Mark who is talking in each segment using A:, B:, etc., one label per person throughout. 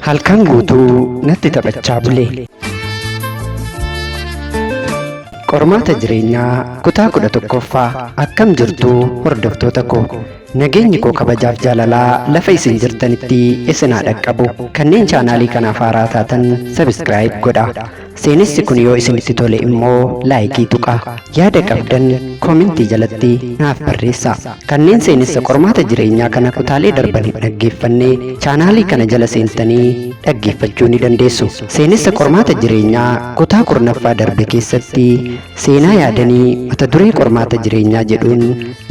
A: Halkan guutuu natti taphachaa bule. Qormaata jireenyaa kutaa 11ffaa. Akkam jirtu hordoftoota koo? Nageenyi koo kabajaaf jaalalaa lafa isin jirtanitti isin haa dhaqqabu. Kanneen chaanaalii kanaaf haaraa taatan subscribe godhaa. Seenessi kun yoo isinitti tole immoo laayikii tuqaa. Yaada qabdan koomentii jalatti naaf barreessaa. Kanneen seenessa qormaata jireenyaa kana kutaalee darban hin dhaggeeffanne chaanaalii kana jala seentanii dhaggeeffachuu ni dandeessu. Seenessa qormaata jireenyaa kutaa 10ffaa darbe keessatti seenaa Yaadanii mata duree qormaata jireenyaa jedhuun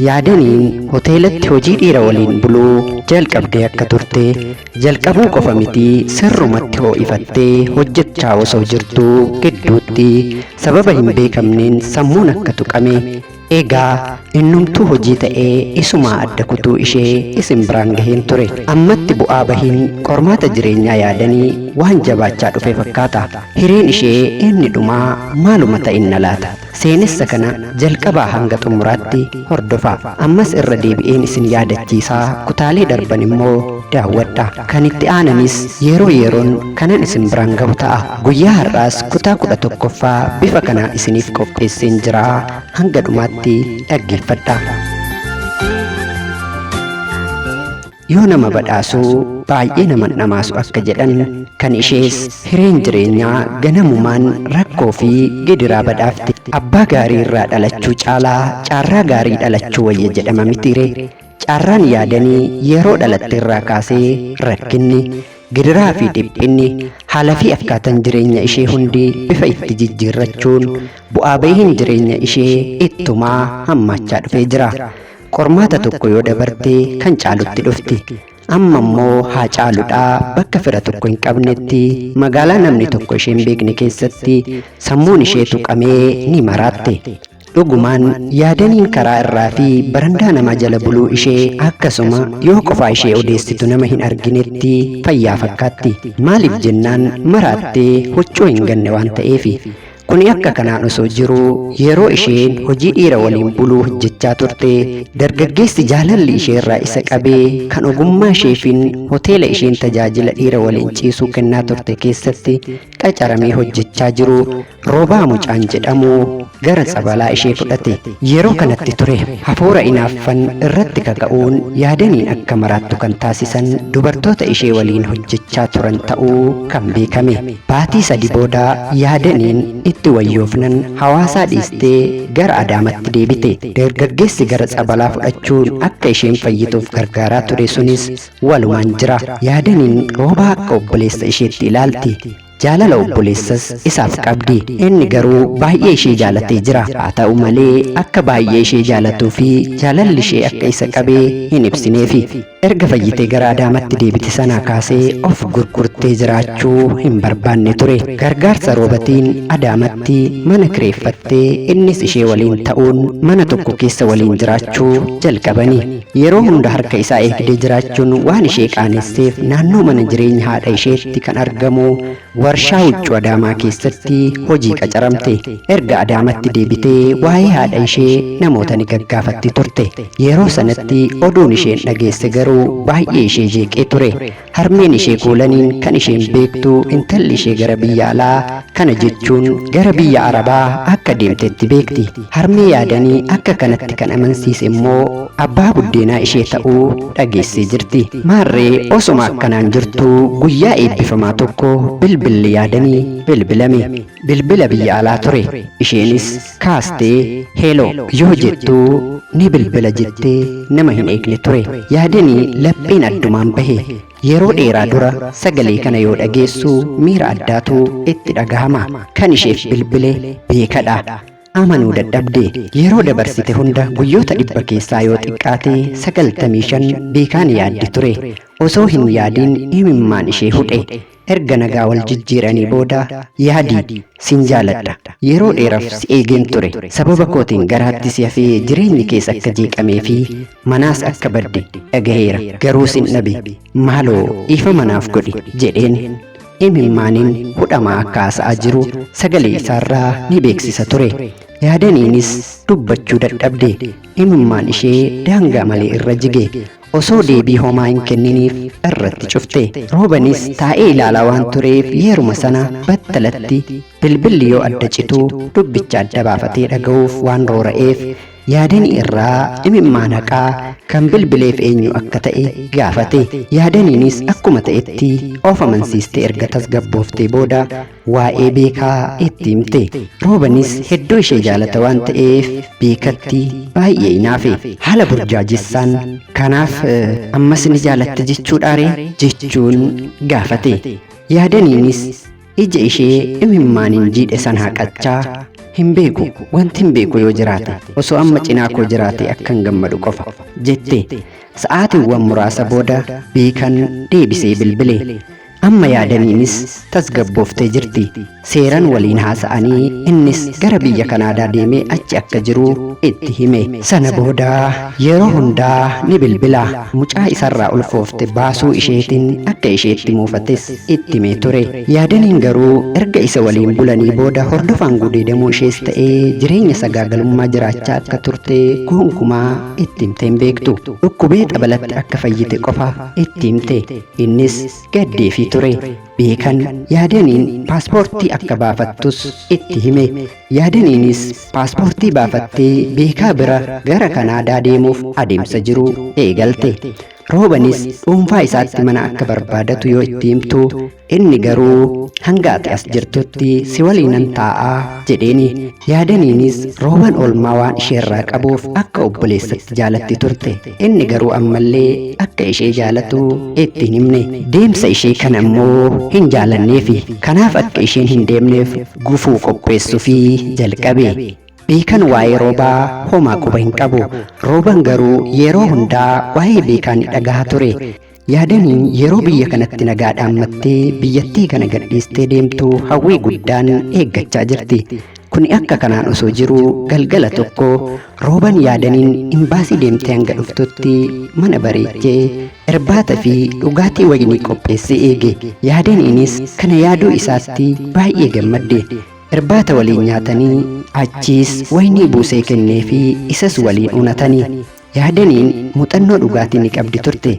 A: Yaadaniin hoteelatti hojii dhiira waliin buluu jalqabdee akka turte, jalqabuu qofa miti sirrumatti hoo'ifattee hojjechaa osoo jirtuu gidduutti sababa hin beekamneen sammuun akka tuqame, egaa innumtuu hojii ta'ee isumaa adda kutuu ishee isin biraan gaheen ture. Ammatti bu'aa bahiin qormaata jireenyaa Yaadanii waan jabaachaa dhufe fakkaata. Hireen ishee inni dhumaa maaluma ta'inna laata? Seenessa kana jalqabaa hanga xumuraatti hordofaa. Ammas irra deebi'een isin yaadachiisaa kutaalee darban immoo daawwadhaa. Kan itti aananis yeroo yeroon kanan isin biraan gahu ta'a. Guyyaa har'aas kutaa 11ffaa bifa kanaan isiniif qopheesseen jira hanga dhumaatti dhaggeeffadhaa. Yoo nama badhaasu baay'ee nama hin dhamaasu akka jedhan kan ishees hireen jireenyaa ganamumaan rakkoo fi gidiraa badhaafte. Abbaa gaarii irraa dhalachuu caalaa caarraa gaarii dhalachuu wayya jedhama mitiiree? Caarraan Yaadanii yeroo dhalatte irraa kaasee rakkinni, gidiraa fi dhiphinni, haala fi akkaatan jireenya ishee hundi bifa itti jijjiirrachuun bu'aa bahiin jireenya ishee ittumaa hammaachaa dhufee jira. Qormaata tokko yoo dabarte kan caalutti dhufti. Amma immoo haa caaludhaa bakka fira tokko hin qabnetti magaalaa namni tokko ishee hin beekne keessatti sammuun ishee tuqamee ni maraatte. Dhugumaan Yaadaniin karaa irraa fi barandaa namaa jala buluu ishee akkasuma yoo qofaa ishee odeessitu nama hin arginetti fayyaa fakkaatti. Maaliif jennaan maraattee huccuu hin ganne waan ta'eefi. Kuni akka kanaan osoo jiruu yeroo isheen hojii dhiira waliin buluu hojjechaa turte dargaggeessi jaalalli isheerraa isa qabee kan ogummaa isheefin hoteela isheen tajaajila dhiira waliin ciisuu kennaa turte keessatti qacaramee hojjechaa jiru Roobaa mucaan jedhamu gara tsabalaa ishee fudhate. Yeroo kanatti ture hafuura inaaffan irratti kaka'uun Yaadaniin akka maraattu kan taasisan dubartoota ishee waliin hojjechaa turan ta'uu kan beekame. Baatii sadi booda Yaadaniin itti wayyoofnan Hawaasaa dhiistee gara Adaamatti deebite. Dargaggeessi gara tsabalaa fudhachuun akka isheen fayyituuf gargaaraa ture sunis walumaan jira. Yaadaniin Roobaa akka obboleessa isheetti ilaalti. Jaalala obboleessas isaaf qabdi. Inni garuu baay'ee ishee jaalatee jira. Haa ta'u malee akka baay'ee ishee jaalatuu fi jaalalli ishee akka isa qabe hin ibsineefi. Erga fayyitee gara Adaamatti deebite sanaa kaasee of gurgurtee jiraachuu hin barbaanne ture. Gargaarsa Roobatiin Adaamatti mana kireeffattee innis ishee waliin ta'uun mana tokko keessa waliin jiraachuu jalqabani. Yeroo hunda harka isaa eegdee jiraachuun waan ishee qaanesseef naannoo mana jireenya haadha isheetti kan argamu warshaa huccuu Adaamaa keessatti hojii qacaramte. Erga Adaamatti deebitee waa'ee haadha ishee namoota ni gaggaafatti turte. Yeroo sanatti oduun isheen dhageesse garuu baay'ee ishee jeeqee ture. Harmeen ishee Kuulaniin kan isheen beektu intalli ishee gara biyya alaa kana jechuun gara biyya Arabaa akka deemtetti beekti. Harmee Yaadanii akka kanatti kan amansiise immoo abbaa buddeenaa ishee ta'uu dhageessee jirti. Maarree osuma akkanaan jirtuu guyyaa eebbifamaa tokko bilbilli Yaadanii bilbilame. Bilbila biyya alaa ture. Isheenis kaastee Hello yoo jettu ni bilbila jettee nama hin eegne ture. Yaadanii lapheen addumaan bahe. Yeroo dheeraa dura sagalee kana yoo dhageessu miira addaatu itti dhagahama. Kan isheef bilbile Beekadha. Amanuu dadhabde. Yeroo dabarsite hunda guyyoota 100 keessaa yoo xiqqaate 95 Beekaa ni yaaddi ture. Osoo hin yaadiin imimmaan ishee hudhe. Erga nagaa wal jijjiiranii booda, Yaadi, sin jaaladha. Yeroo dheeraf si eegeen ture. Sababa kootiin garaatti si hafee jireenyi kees akka jeeqamee fi manaas akka badde dhagaheera. Garuu sin dhabe. Maaloo dhiifama naaf godhi, jedheen. Imimmaaniin hudhamaa akka haasa'aa jiru sagalee isaarraa ni beeksisa ture. Yaadaniinis dubbachuu dadhabde. Imimmaan ishee daangaa malee irra jige. Osoo deebii homaa hin kenniniif irratti cufte. Roobanis taa'ee ilaalaa waan tureef yeruma sana battalatti bilbilli yoo adda citu dubbicha adda baafatee dhaga'uuf waan roora'eef Yaadanii irraa imimmaan haqaa kan bilbileef eenyu akka ta'e gaafate. Yaadaniinis akkuma ta'etti of amansiistee erga tasgabbooftee booda waa'ee Beekaa itti himte. Roobanis hedduu ishee jaalata waan ta'eef Beekatti baay'ee hinaafe. Haala burjaajessaan kanaaf ammas ni jaalatta jechuudhaaree? jechuun gaafate. Yaadaniinis Ija ishee imimmaaniin jiidhe san haqachaa, Hin beeku, wantin beeku yoo jiraate, osoo amma cinaa koo jiraatee akkan gammadu qofa, jette. Sa'aatiiwwan muraasa booda Beekan deebisee bilbile. Amma Yaadaniinis tasgabbooftee jirti. Seeran waliin haasa'anii innis gara biyya Kanaadaa deemee achi akka jiru itti hime. Sana booda yeroo hundaa ni bilbila. Mucaa isarraa ulfoofte baasuu isheetiin akka isheetti muufates itti himee ture. Yaadaniin garuu erga isa waliin bulanii booda hordofaan gudeedamuu ishees ta'ee jireenya sagaagalummaa jiraachaa akka turte gonkumaa itti himtee hin beektu. Dhukkubee xabalatti akka fayyite qofa itti himte. Innis gaddeefii ture. Beekan Yaadaniin paaspoortii akka baafattus itti hime. Yaadaniinis paaspoortii baafattee Beekaa bira gara Kanaadaa deemuuf adeemsa jiru eegalte. Roobanis dhuunfaa isaatti mana akka barbaadatu yoo itti himtu inni garuu hanga ati as jirtutti si waliinan taa'a jedheeni. Yaadaniinis Rooban oolmaa waan isheerraa qabuuf akka obboleessatti jaalatti turte. Inni garuu ammallee akka ishee jaalatu itti hin himne. Deemsa ishee kana immoo hin jaalanneefi. Kanaaf akka isheen hin deemneef gufuu qopheessufii jalqabe. Beekan waa'ee Roobaa homaa quba hin qabu. Rooban garuu yeroo hundaa waa'ee Beekaa ni dhagaha ture. Yaadaniin yeroo biyya kanatti nagaa dhaammattee biyyattii kana gadhiistee deemtu hawwii guddaan eeggachaa jirti. Kuni akka kanaan osoo jiruu galgala tokko Rooban Yaadaniin imbaasii deemtee hanga dhuftutti mana bareechee irbaata fi dhugaatii wayinii qopheessee eege. Yaadaniinis kana yaaduu isaatti baay'ee gammadde. Irbaata waliin nyaatanii achiis wayinii buusee kenneefii isas waliin unatani. Yaadaniin muuxannoo dhugaatii ni qabdi turte.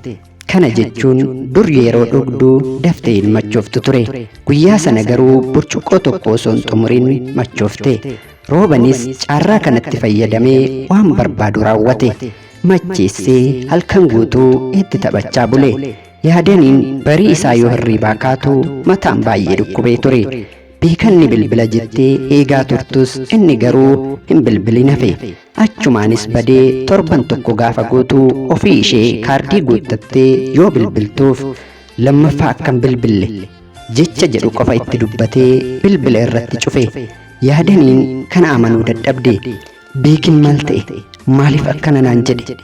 A: Kana jechuun dur yeroo dhugdu daftee hin machooftu ture. Guyyaa sana garuu burcuqqoo tokko osoo hin xumurin machoofte. Roobanis carraa kanatti fayyadamee waan barbaadu raawwate. Macheessee halkan guutuu itti taphachaa bule. Yaadaniin barii isaa yoo hirriibaa kaatu mataan baay'ee dhukkubee ture. Beekan ni bilbila jettee eegaa turtus inni garuu hin bilbilin hafe. Achumaanis badee torban tokko gaafa guutu ofii ishee kaardii guuttattee yoo bilbiltuuf lammaffaa akkan bilbille jecha jedhu qofa itti dubbatee bilbila irratti cufe. Yaadaniin kana amanuu dadhabde. Beekin maal ta'e? Maaliif akkana naan jedhe?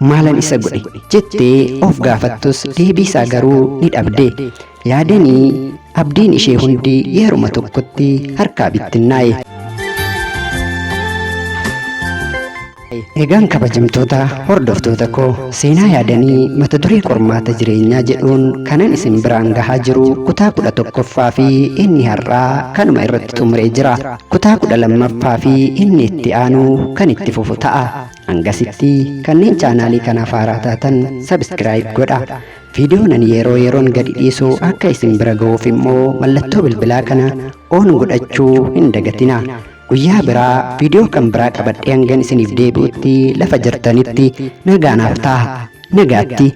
A: Maalan isa godhe? Jettee of gaafattus deebii isaa garuu ni dhabde. Yaadanii abdiin ishee hundi yeruma tokkotti harkaa bittinnaa'e. Egaan kabajamtoota hordoftoota koo seenaa Yaadanii mata duree qormaata jireenyaa jedhuun kanan isin biraan gahaa jiru kutaa 11ffaa fi inni har'aa kanuma irratti xumuree jira. Kutaa 12ffaa fi inni itti aanu kan itti fufu ta'a. Hangasitti kanneen chaanaalii kanaaf haaraa taatan sabiskiraayib godha. Viidiyoon ani yeroo yeroon gadi dhiisu akka isin bira ga'uuf immoo mallattoo bilbilaa kana on godhachuu hin dagatinaa. Guyyaa biraa viidiyoo kan biraa qabadhee hangan isiniif deebi'utti lafa jirtanitti nagaa naaf ta'a. Nagaatti.